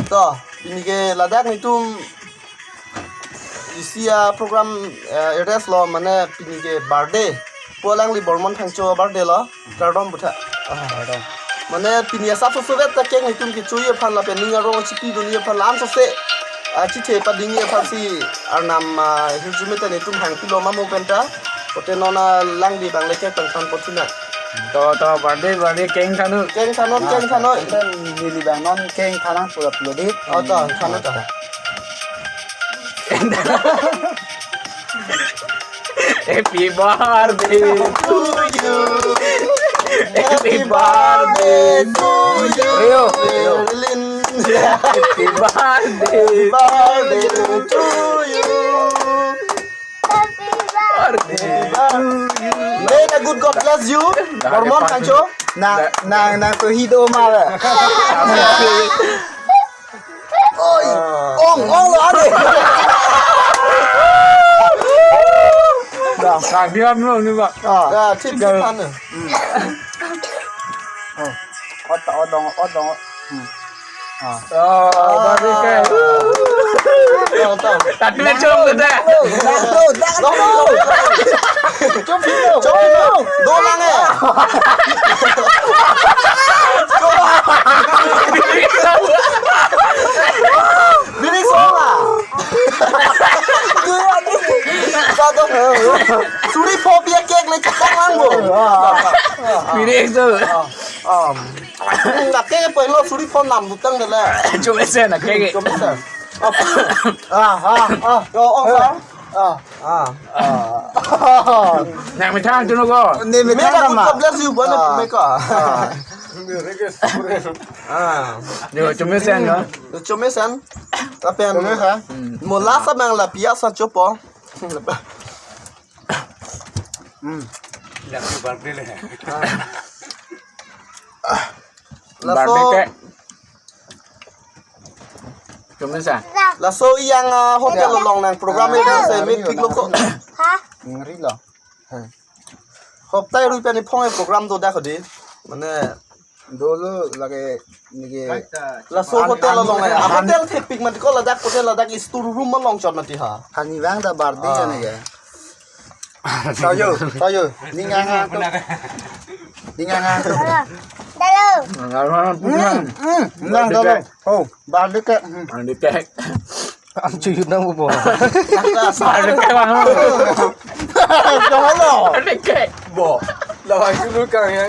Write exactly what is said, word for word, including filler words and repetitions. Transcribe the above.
To, pini ke ladak netum isi a-program, eh, address lo, mane pini ke birthday. Pu alangli Bormon Thangcho birthday lo, kardom putha. Ah, kardom. Mane pini asap soso vet ta cake netum kecho-i aphan lapen ning arong chipidun-i aphan la-an sose, ah, chithe pading-i aphansi arnam, ah, hirjume ta netum hangpilo ma mo penta. Pote non alangli abang le cake pangthan pothina. To, to, birthday, birthday, cake than non. Cake than non, cake than non. Enten neli abang non cake than nang pura pura di. Oh, to, than non, to. Happy birthday to you. Happy birthday to you. Rio, Rio. Marilyn. Happy birthday. Happy birthday to you. Happy birthday. May the good God bless you. Bormon Thangcho. Na, na, na, to hido ma. Oi. Ah. Ong, ong lo ade. Dah, kang dia belum ni, Pak. Ah. Ya, chip, chip mana? Oh, otak odong, odong. Hmm. Ah. Oh, baru ke. Tahu, tahu. Tadi macam tu dah. Dah, dah, dah. Chop, chop, chop. Dolang eh. Bini song ah. Suri pho pi a-cake le chakang lang bo. Bini so. Um. Na cake poi lo suri pho nam dutang de la. Chomesen na cake. Chomesen. Ah, ah, ah. Yo, oh, sa. Ah. Ah. Nang methang tu noko. Ne methang. May the good God bless you, buat na pumeka. Ah. Yo, chomesen no. Chomesen. Tapi anu. Chomesen. Mo lasa mang la pia sa chopo. Hmm. Laso. Birthday cake. Chomesen. Laso iyang, ah, hotel along nang program ya, saya meet pik lo ko. Ha? Ngeri lo. Hoptai rui pen iphong e program do dak hodi. Mane dolo lage nige. Laso hotel along ya. Hotel thepik mati ko ladak hotel ladak store room along chot mati ha. Hani bang da birthday ya nige. Tayo, tayo. Ningang ang. Ningang ang. Dalo. Hmm, hmm. Nang dalo. Oh, birthday cake. Hmm. Birthday cake. Ang chuyut nang ubo. Birthday cake bang. Dalo. Birthday cake. Bo. Lawan dulu kang yang